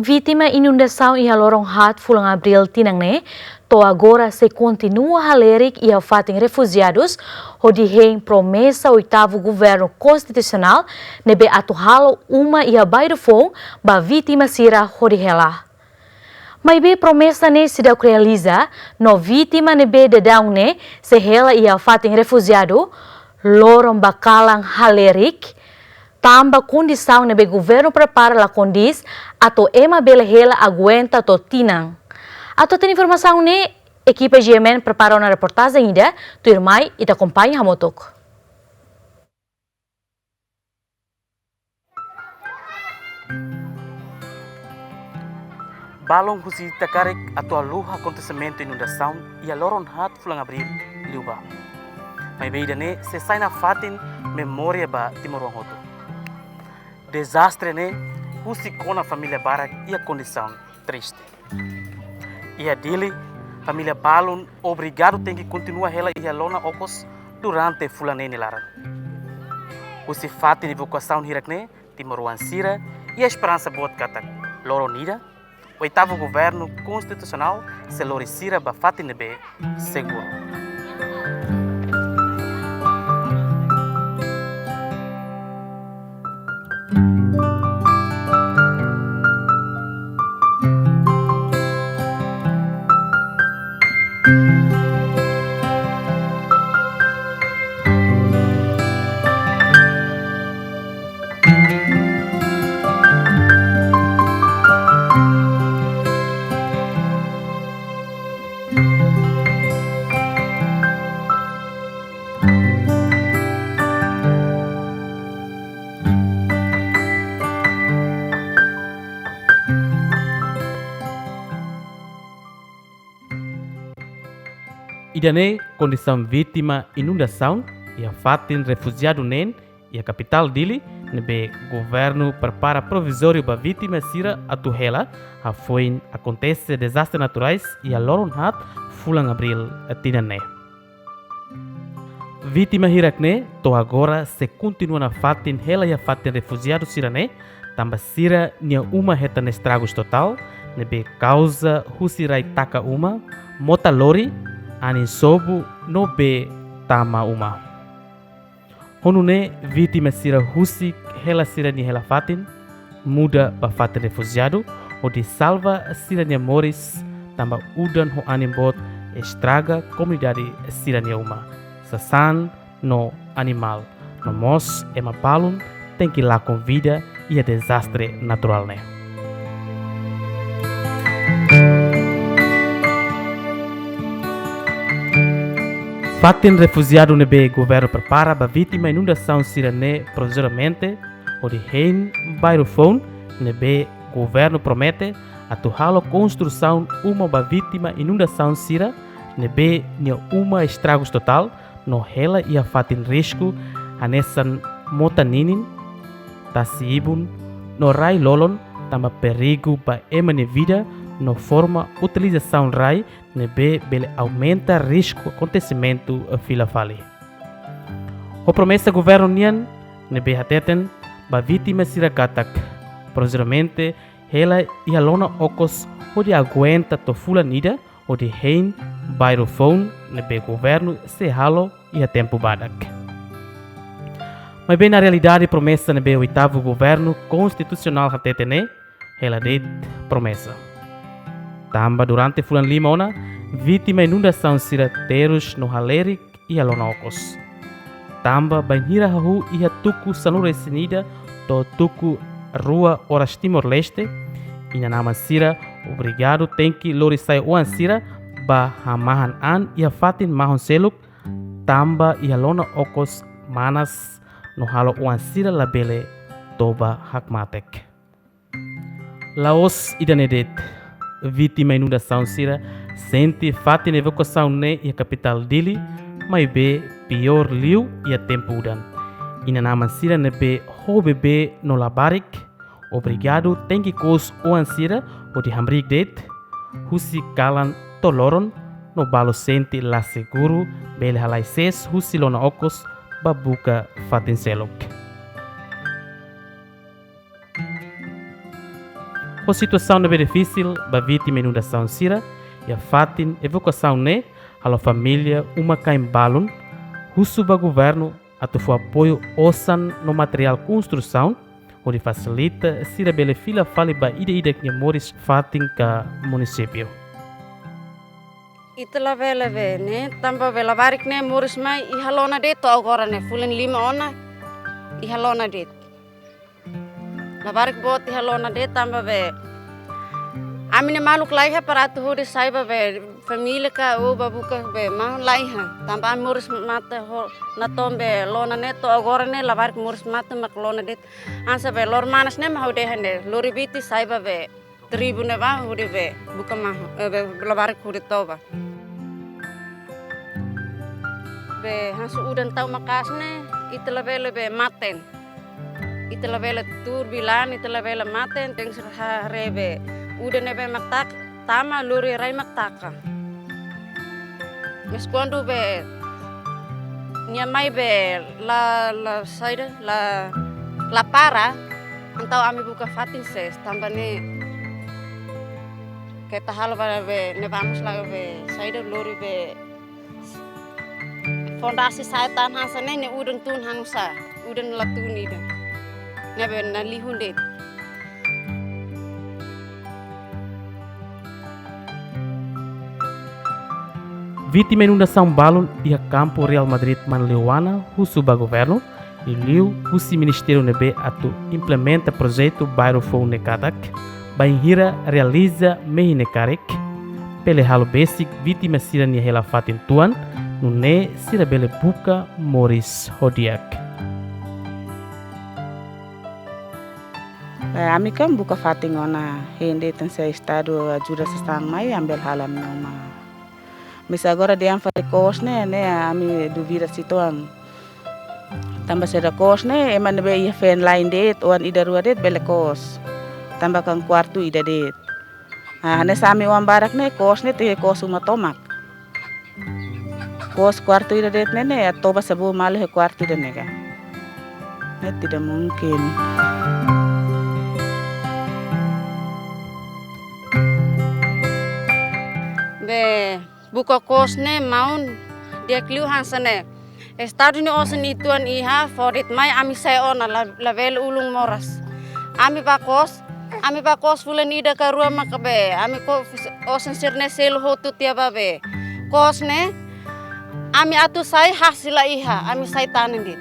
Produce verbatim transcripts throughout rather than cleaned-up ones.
Vítima inundasaun iha loron haat fulan Abríl tinan ne'e, to'o agora sei kontinua halerik iha fatin refujiadus, hodi hein promesa oitavu governu konstitusionál ne'ebé atu halo uma iha bairru foun ba vítima sira hodi hela. Maibé promesa ne'e seidauk realiza, no vítima ne'ebé daudaun ne'e sei hela iha fatin refujiadu, loron ba kalan halerik, tanba kondisaun ne'ebé governu prepara la kondís atu ema bele hela aguenta to'o tinan. Atu hatene informasaun ne'e, ekipa G M N prepara ona reportajen ida, tuirmai ita akompaña hamutuk. Balun husi ita karik atu haluha akontesimentu inundasaun iha loron haat fulan Abríl liubá. Maibé ida-ne'e sei sai nafatin memória ba timoroan hotu. Dezastre ne'e husik ona família barak iha kondisaun triste. Iha Dili, família balun obrigadu tenke kontinua hela iha lona okos durante fulan neen nia laran. Husi fatin evakuasaun hirak ne'e, timoroan sira iha esperansa boot katak loron ida, oitavu governu konstitusionál sei lori sira ba fatin ne'ebé seguru. Ida-ne'e kondisaun vítima inundasaun iha fatin refujiadu neen iha kapitál Dili, ne'ebé governu prepara provizóriu ba vítima sira atu hela, hafoin akontese dezastre naturais iha loron haat fulan Abríl tinan ne'e. Vítima hirak ne'e to'o agora sei kontinua nafatin hela iha fatin refujiadu sira-ne'e, tanba sira-nia uma hetan estragus totál, ne'ebé kauza husi rai taka uma, mota lori, anin sobu no bee tama uma. Ho nune'e vítima sira husik hela sira-nia hela fatin, muda ba fatin refujiadu, hodi salva sira-nia moris, tanba udan ho anin boot estraga komunidade sira-nia uma, sasán no animál, no mós ema balun tenke lakon vida iha dezastre naturál ne'e. Fatin refujiadu ne'ebé governu prepara ba vítima inundasaun sira-ne'e provizoriamente, hodi hein bairru foun ne'ebé governu promete atu halo konstrusaun uma ba vítima inundasaun sira ne'ebé nia uma estragus totál no hela iha fatin risku hanesan mota ninin, tasi-ibun no rai lolon, tanba perigu ba ema nia vida no forma utilizasaun rai ne'ebé bele aumenta risku akontesimentu fila fali. Ho promesa governu nian ne'ebé hateten ba vítima sira katak provizoriamente hela iha lona okos hodi aguenta to'o fulan ida hodi hein bairru foun ne'ebé governu sei halo iha tempu badak. Maibé na realidade promesa ne'ebé oitavu governu konstitusionál hateten ne'e hela de'it promesa. Tanba durante fulan lima ona, vítima inundasaun sira terus no halerik iha lona okos. Tanba bainhira hahú iha tuku sanulu-resin-ida to'o tuku rua oras Timor-Leste, inan-aman sira obrigadu tenke lori sai oan sira ba hamahan an iha fatin mahon seluk, tanba iha lona okos manas no halo oan sira labele toba hakmatek. La'ós ida-ne'e de'it, vítima inundasaun sira sente fatin evakuasaun ne'e iha kapitál Dili, maibé piór liu iha tempu udan. Inan-aman sira ne'ebé ho bebé no labarik, obrigadu tenke kous oan sira hodi hamriik de'it, husi kalan to'o loron, no balu sente la seguru bele halai sees husi lona okos ba buka fatin seluk. Situasaun ne'ebé difisil ba vítima inundasaun sira iha fatin evakuasaun ne'e halo família uma-kain balun husu ba governu atu fó apoiu osan no materiál konstrusaun, hodi fasilita sira bele fila fali ba ida-idak nia moris fatin ka munisípiu. Ita labele be ne'e, tanba be labarik ne'e moris mai iha lona de'it to'o agora ne'e, fulan lima ona iha lona de'it. Labarik boot iha lona de'it tanba be ami-nia maluk laiha para atu hodi sai ba be família ka ou ba buka be mahon laiha. Tanba ami moris mate ho natoon be lona ne'e to'o agora ne'e labarik moris mate mak lona de'it. Hanesan be loro manas ne'e mak ha'u dehan de'it, lori biti sai ba be tribu ne'ebá hodi be buka mahon, eh, be labarik hodi toba. Be hanesan udan tau maka'as ne'e, ita labele be maten. Ita labele tuur bilan, ita labele maten, tenke haree be udan ne'ebé mak taka, tama lori rai mak taka. Mas kuandu be nia mai be la, la saida, la, la para, entaun ami buka fatin ses, tanba ne'e keta halo ba be ne'ebá mós la be saida lori be fondasi sa'e tan hanesan ne'e, ne'e udan tun hanu sa, udan la tun ida. Ne'ebé nalihun de'it. Vítima inundasaun balun iha kampu Real Madrid Manleuana husu ba governu, liuliu husi ministériu ne'ebé atu implementa projetu bairru foun ne'e katak, bainhira realiza mehi ne'e karik, bele halo besik vítima sira-nia hela fatin tuan, nune'e sira bele buka moris ho di'ak. Eh, ami kan buka fatin ona, hein de'it se Estadu ajuda sasán mai, ami bele halo ami-nia uma. Mas agora dehan fali kos ne'e, ne'e ami duvida uitoan. Tanba saida kos ne'e, ema ne'ebé iha feen-la'en de'it, oan ida rua de'it bele kos. Tanba kan kuartu ida de'it. Ah, hanesan ami oan barak ne'e kos ne'e to'o kos uma tomak. Kos kuartu ida de'it ne'e, ne'e atu toba sabu malu iha kuartu ida ne'e ka. Ne'e tidak mungkin. Be, buka kos ne'e maun di'ak liu hanesan ne'e. Estadu nia osan uitoan iha, fó de'it mai ami sai ona la, labele ulun moras. Ami bá kos, ami bá kos fulan ida ka rua maka be, ami ko osan sira-ne'e selu hotu tiha ba be. Kos ne'e, ami atu sai hasil la iha, ami sai tanen de'it.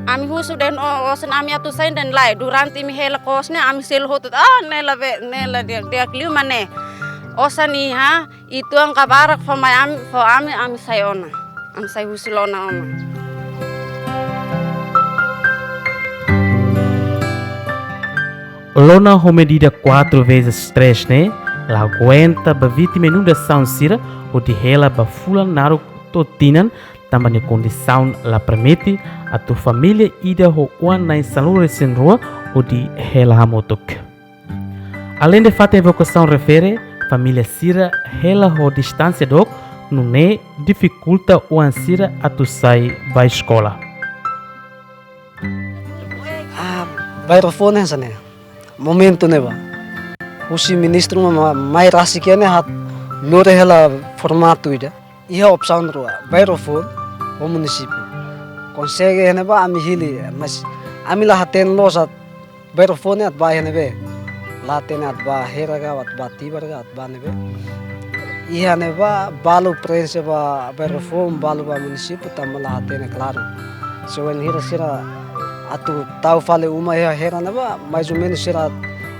Ami husu dehan o-, osan ami atu sai dehan lae, durante imi hela kos ne'e, ami selu hotu, ah, ne'e la be, ne'e la di'ak, di'ak liu mak ne'e. Osan iha, uitoan ka barak fó mai ami, fó ami, ami sai ona. Ami sai husi lona ona. Lona ho medida quatro vezes três ne'e, la aguenta ba vítima inundasaun sira hodi hela ba fulan naruk to'o tinan, tanba nia kondisaun la permite atu família ida ho oan na'in sanulu-resin-rua hodi hela hamutuk. Aleinde fatin evakuasaun refere, família sira hela ho distánsia dook, nune'e difikulta oan sira atu sai ba eskola. Ah, bairru foun hanesan ne'e. Momentu ne'ebá. Husi ministru ma, ma, mai rasik iha ne'e ha'u lori hela formatu ida. Iha opsaun rua, bairru foun ho munisípiu. Konsege iha ne'ebá ami hili, mas ami la hatene loos atu bairru foun ne'e atu bá iha ne'ebé. La hatene atu bá Hera ka, atu bá Tibar ka, atu bá ne'ebé. Iha ne'ebá balu prenxe ba bairru foun, balu ba munisípiu, tanba la hatene klaru. Se wainhira sira atu tau fali uma iha Hera ne'ebá, mais ou menus sira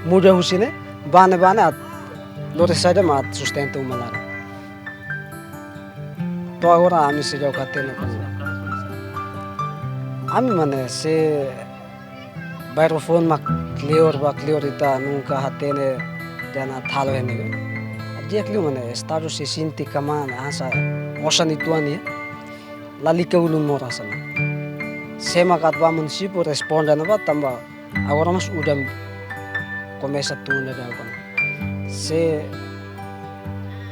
muda husi ne'e, bá ne'e, bá ne'e atu lori saida mak atu sustenta uma laran. To'o agora ami seidauk hatene kona-ba. Ami mane se bairru foun mak kleur ba kleur ita nunka hatene dehan atu halo iha ne'ebé. Di'ak liu mane Estadu sei sente kaman hanesan osan uitoan ne'e lalika ulun moras ona. Sé mak atu bá munisípiu responde ona ba tanba agora mós udan komesa tun ona agora. Se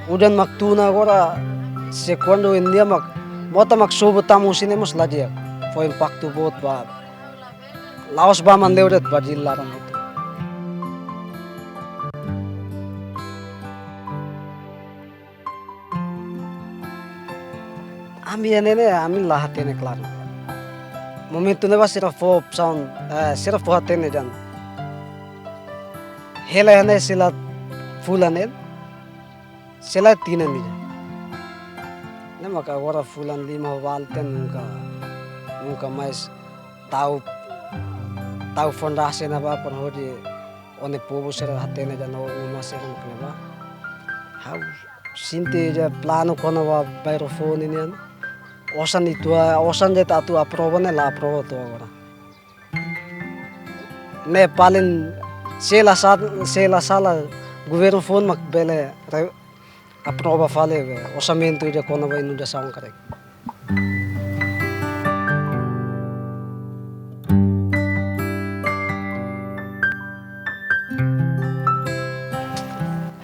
udan mak tun ona agora, se kuandu nia mak, mota mak sobu tama husi ne'e mós la di'ak. Fó impaktu boot ba. La'ós ba Manleu de'it ba Dili laran hotu. Ami iha ne'e ne'e, ami la hatene klaru. Momentu ne'ebá sira fó opsaun, eh, sira fó hatene dehan hela iha ne'e sei la fulan nian, sei la tinan nian. Ne'e maka agora fulan lima ho balu tiha nunka, nunka mais tau, tau fundraising ne'ebá para hodi ó-nia povu sira hatene dehan ó-nia uma sira mak ne'ebá. Ha'u sente ida planu kona-ba bairru foun nian. Osan ida, osan de'it atu aprova ne'e la aprova to'o agora. Ne'e paling se la sa-, se la sala governu foun mak bele re-, aprova fali be orsamentu ida kona-ba inundasaun karik.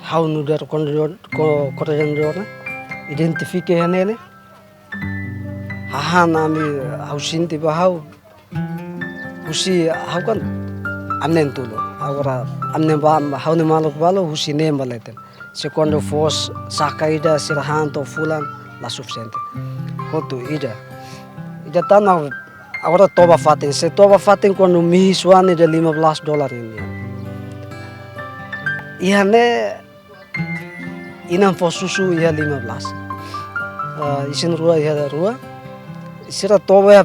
Ha'u nu'udar koordenadór, ko-, koordenadór ne'e, identifika iha ne'e ne'e. Hahán ami, ha'u sente ba ha'u, husi ha'u kan ami na'in-tolu. Agora ami na'in-ba, ha'u-nia maluk balu husi neen ba leten. Se kuandu foos saka ida sira han to'o fulan la sufisiente. Hotu ida. Ida tan agora toba fatin. Se toba fatin kuandu mihis oan ida lima belas dolar nian. Iha ne'e inan fó susu iha lima belas. Ah, isin-rua iha rua. Sira toba iha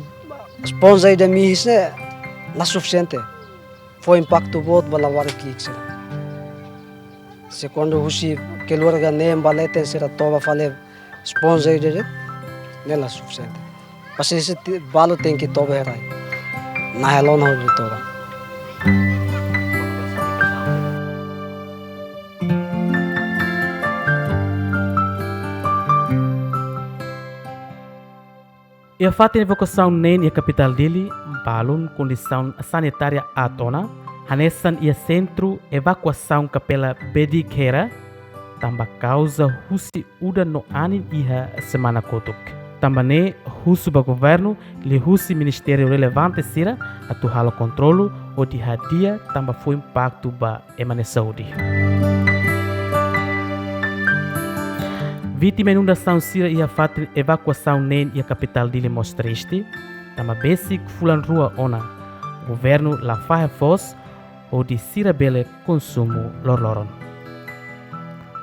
esponja ida mihis ne'e la sufisiente. Fó impaktu boot ba labarik ki'ik sira. Se kuandu husi keluarga neen ba leten sira toba fali esponja ida de'it, ne'e la sufisiente. Pasiénsia ti-, balu tenke toba iha rai. Nahe lona hodi toba. Iha fatin evakuasaun neen iha kapitál Dili, balun kondisaun sanitária aat ona, hanesan iha sentru evakuasaun Kapela Bedi Khera, tanba kauza husi udan no anin iha semana kotuk. Tanba ne'e husu ba governu liuhusi ministériu relevante sira atu halo kontrolu hodi hadi'a tanba fó impaktu ba ema nia saúde. Vítima inundasaun sira iha fatin evakuasaun neen iha kapitál Dili mós triste, tanba besik fulan rua ona governu la fahe foos hodi sira bele konsumu loroloron.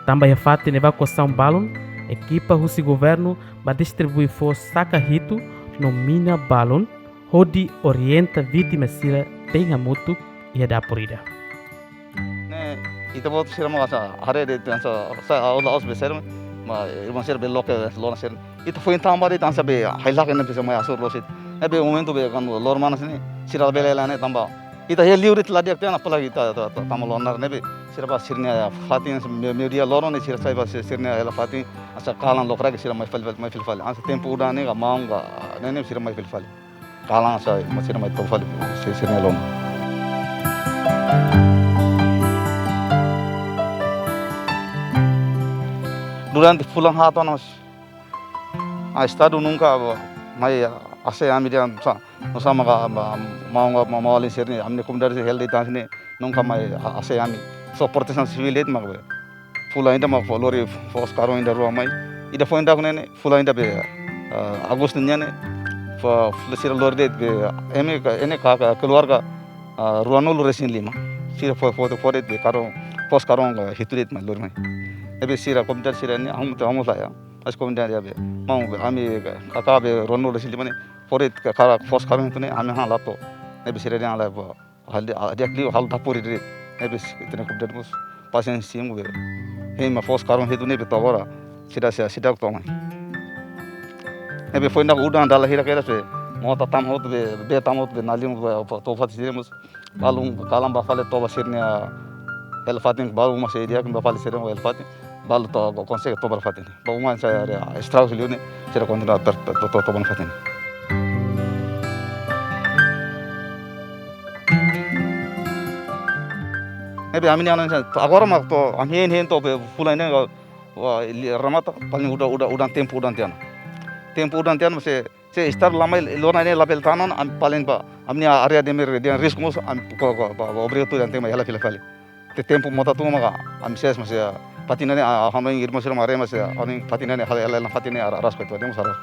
Tanba iha fatin evakuasaun balun, ekipa husi governu bá distribui foos saka hitu no mina balun hodi orienta vítima sira tein hamutuk iha dapur ida. Ne'e, ita-boot sira mós haree de'it hanesan, sa, aos, aos besar, maibé irmaun sira bele loke lona sira. Ita foin tama de'it hanesan be, hailak ne'e be sira mai asur loos de'it. Ne'ebé momentu be kuandu loron manas ne'e, sira bele la'o ne'e tanba. Ita iha liur de'it la di'ak tiha ona apalagi ita, ita, ita tama loron naran ne'ebé. Sira bá sira-nia fatin, meiudia loron ne'e sira sai bá sira, sira-nia hela fatin, hanesan kalan lokraik sira mai fali, fali, mai fila fali. Hanesan tempu udan ne'e ka maun ka, ne'e ne'e sira mai fila fali. Kalan sai, mak sira mai toba fali, sira, sira-nia loron. Durante fulan haat ona, ah, Estadu nunka mai asiste ami dehan sa, no sama ka, ma, ma, ma, ma, alin sira-ne'e, ami-nia komunidade sira hela de'it hanesan ne'e, nunka mai a-, asiste ami. Só Protesaun Sivíl de'it mak be. Fulan ida mak fó lori foos karun ida rua mai. Ida foin ida ne'e ne'e, fulan ida be, ah, Agostu nian ne'e, fó, fó sira lori de'it be, ema ka, ema ka, ka, keluarga, ah, ruanulu-resin-lima. Sira fó, fó, fó de'it be karun, foos karun, ah, hitu de'it mai lori mai. Ne'ebé sira komunidade sira-ne'e, hamutuk, hamutuk la iha. Mas komunidade iha be. Maun be, ami ka, ka, ka be ruanulu-resin-lima ne'e, fó de'it ka, ka, foos karun hitu ne'e, ami han la to'o. Ne'ebé sira dehan la iha be. Hal, ah, di'ak liu halo dapur ida de'it. Ne'ebé sira-nia komunidade mós pasiénsia simu be. Hein mak foos karun hitu ne'ebé to'o agora. Sira, sira, sira to'o mai. Ne'ebé foin ida udan dala hira kedas be. Mota tama hotu be, bee tama hotu be, nalin be, to'o fatin sira mós. Balun kalan bá fali toba sira-nia hela fatin, balun uma sei di'ak bá fali sira-nia hela fatin. Balu toba, konsege toba hela fatin. Ba uma sai área estragu liu ne'e, sira kontinua per, per, to, to, toba hela fatin. Ne'ebé ami-nia analiza, agora mak to'o, ami hein, hein to'o be fulan ne'e, wa, li-, remata, paling udan, udan, udan tempu udan tiha ona. Tempu udan tiha ona, se, se Estadu la mai lori ne'e labele tan ona, ami paling ba, ami-nia área de emer-, de risku mós, ami ko, ko, ba, ba, obrigadu tuir ami tenke mai hela fila fali. Te tempu mota tun maka, ami ses mós iha, fatin ne'e, ah, hanoin irmaun sira mai haree mós iha, hanoin fatin ne'e, hela, hela, hela fatin ne'e, ara, aras ko itu, temos aras.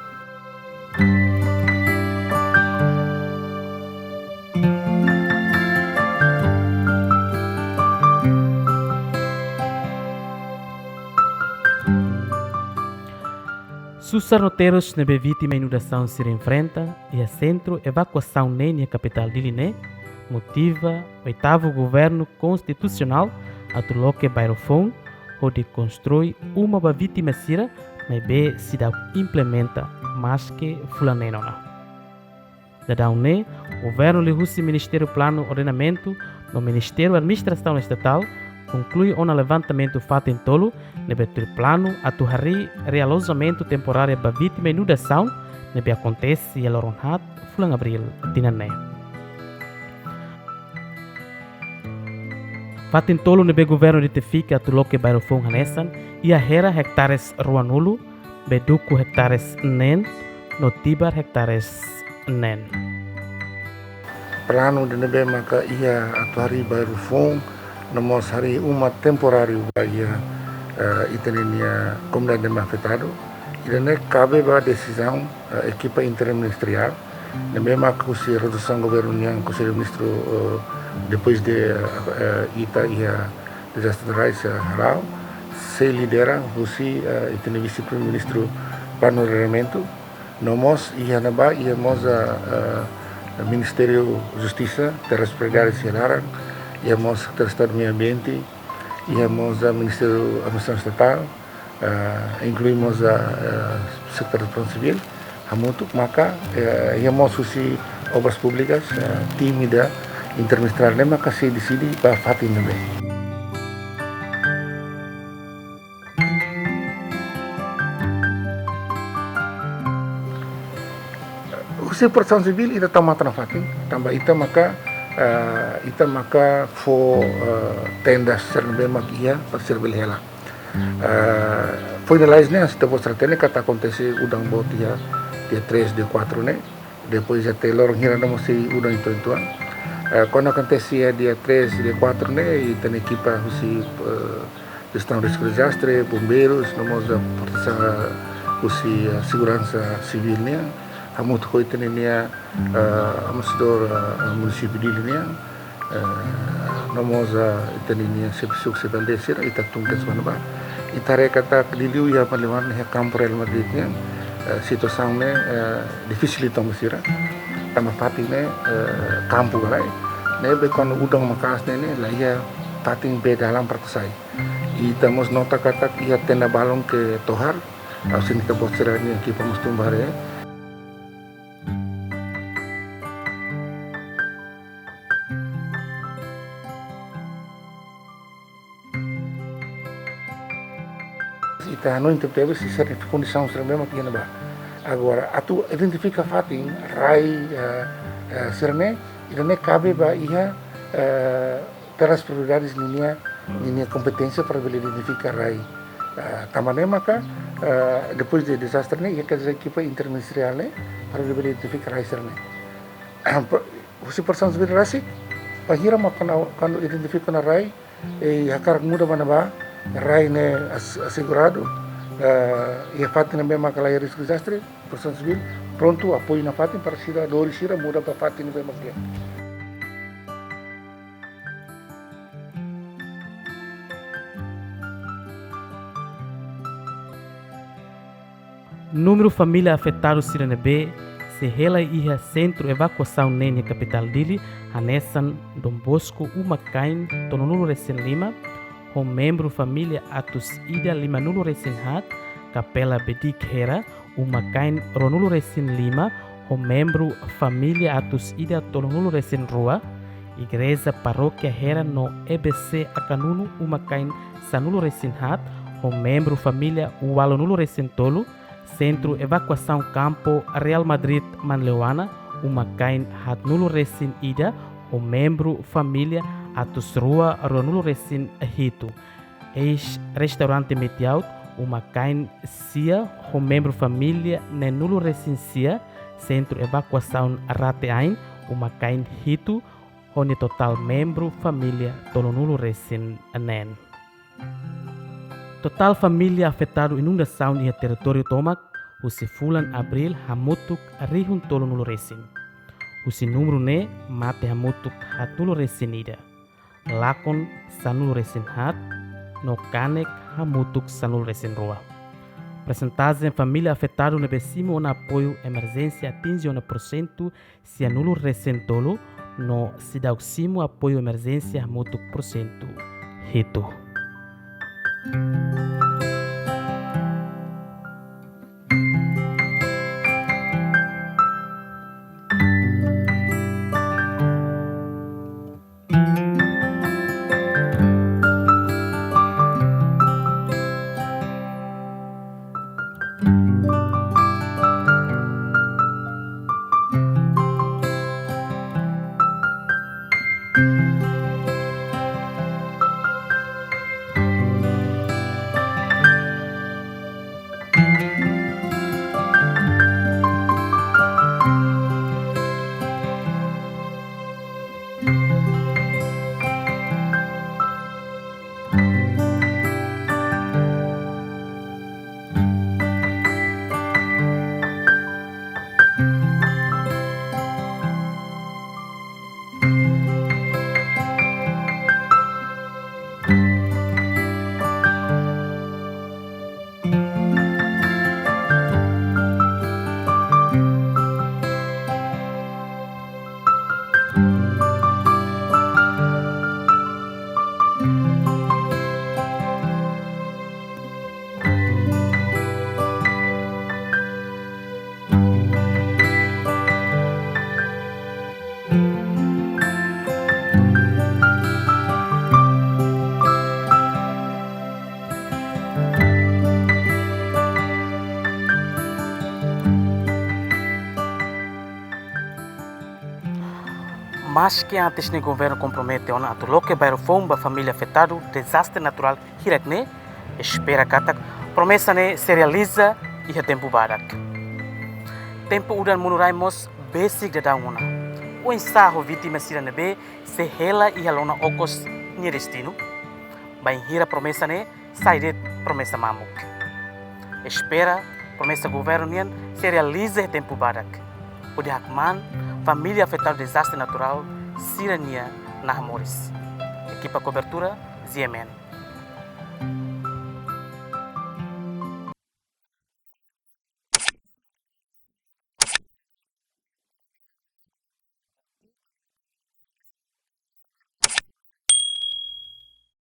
Susar no terus ne'ebé vítima inundasaun sira enfrenta iha sentru evakuasaun neen iha kapitál Dili ne'e motiva oitavu governu konstitusionál atu loke bairru foun hodi konstrui uma ba vítima sira, maibé seidauk implementa maske fulan neen ona. Daudaun ne'e, governu liuhusi Ministériu Planu Ordenamentu no Ministériu Administrasaun Estatál konklui ona levantamentu fatin tolu ne'ebé tuir planu atu harii realojamentu temporáriu ba vítima inundasaun ne'ebé akontese iha loron haat fulan Abríl tinan ne'e. Fatin tolu ne'ebé governu identifika atu loke bairru foun hanesan iha Hera hektares ruanulu, Beduku hektares neen, no Tibar hektares neen. Planu ida ne'ebé maka iha atu harii bairru foun, no mós harii uma temporáriu ba iha, eh, ita-nia komunidade ne'ebé afetadu. Ida-ne'e kabe ba desizaun, eh, ekipa interministeriál, ne'ebé maka husi redusaun governu nian, Konsellu Ministru, eh, depois de, eh, ita iha dezastre naturais, eh, hala'o, sei lidera husi, eh, ita-nia Vise-Primeiru-Ministru Planu Ordenamentu, no mós iha ne'ebá, iha mós, eh, eh, Ministériu Justisa, Terras Prediárias iha laran, iha mós Sekretáriu Estadu Meiu Ambiente, iha mós, eh, Ministériu Administrasaun Estatál, eh, inklui mós, eh, eh, setór protesaun sivíl, hamutuk maka, eh, iha mós husi Obras Públikas, eh, tim ida interministeriál ne'e maka sei deside ba fatin ne'ebé. Husi Protesaun Sivíl ita tau matan nafatin, tanba ita maka, eh, ita maka fó, eh, tendas sira ne'ebé mak iha para sira bele hela. Eh, finalize ne'e, se ita-boot sira hatene katak akontese udan boot iha dia três, dia quatro ne'e. Depois até loron hira no mós sei udan uitoan-uitoan. Eh, kuandu akontese iha dia três, dia quatro ne'e, ita-nia ekipa husi, eh, Jestaun Risku Dezastre, Bombeirus, no mós, eh, protesaun, eh, husi, eh, seguransa sivíl nian, hamutuk ho ita-nia, eh, administradór, eh, munisípiu Dili nian, eh, no mós, eh, ita-nia xefe suku, xefe aldeia sira, ita tun kedas ba ne'ebá. Ita haree katak liuliu iha Manleuana, iha kampu Real Madrid nian, eh, situasaun ne'e, eh, difisil uitoan ba sira. Tanba fatin ne'e, eh, kampu ka lae. Ne'ebé kuandu udan maka'as ne'e, ne'e la iha fatin bee dalan para atu sai. Ita mós nota katak iha tenda balun ke tohar, ha'u sente ita-boot sira-nia ekipa mós tun ba haree. Ita hanoin tebetebes sira-nia kondisaun sira-ne'ebé mak iha ne'ebá. Agora, atu identifika fatin rai, eh, eh, sira-ne'e, ida-ne'e kabe ba iha, eh, Terras Prioridades ninia, ninia kompeténsia para bele identifika rai. Ah, tanba ne'e maka, ah, depois de dezastre ne'e, iha kedas ekipa interministeriál ne'e, para bele identifika rai sira-ne'e. Husi Protesaun Sivíl rasik, bainhira mak kuandu, kuandu identifika ona rai, i hakarak muda ba ne'ebá, rai ne'e as-, aseguradu, ah, iha fatin ne'ebé maka la iha risku dezastre, Protesaun Sivíl prontu apoiu nafatin para sira, lori sira muda ba fatin ne'ebé mak iha. Númeru família afetadu sira ne'ebé sei hela iha sentru evakuasaun neen iha kapitál Dili, hanesan Dom Bosco uma-kain tolunulu-resin-lima, ho membru família atus ida limanulu-resin-haat, Kapela Bedik Hera, uma-kain ruanulu-resin-lima, ho membru família atus ida tolunulu-resin-rua, Igreja Parókia Hera no E B C Akanunu uma-kain sanulu-resin-haat, ho membru família ualunulu-resin-tolu, Sentru Evakuasaun Kampu Real Madrid Manleuana, uma-kain haatnulu-resin-ida, ho membru família atus rua ruanulu-resin-hitu. Eis Restaurante Metiaut, uma-kain sia, ho membru família neenulu-resin-sia, Sentru Evakuasaun Rate Ain, uma-kain hitu, ho nia totál membru família tolunulu-resin-neen. Totál família afetadu inundasaun iha territóriu tomak, husi fulan Abríl hamutuk rihun tolunulu-resin. Husi númeru ne'e mate hamutuk haatnulu-resin-ida. Lakon sanulu-resin-haat, no kanek hamutuk sanulu-resin-rua. Persentajen família afetadu ne'ebé simu ona apoiu emerjénsia atinje ona porsentu sianulu resin tolu, no seidauk simu apoiu emerjénsia hamutuk porsentu hitu. Maske antes ne'e governu kompromete ona atu loke bairru foun ba família afetadu dezastre naturál hirak ne'e, espera katak promesa ne'e sei realiza iha tempu badak. Tempu udan monu rai mós besik daudaun ona. Oinsá ho vítima sira ne'ebé sei hela iha lona okos nia destinu? Bainhira promesa ne'e sai de'it promesa mamuk. Espera promesa governu nian sei realiza iha tempu badak, hodi hakmaan família afetadu dezastre naturál sira-nia naha moris. Ekipa kobertura, G M N.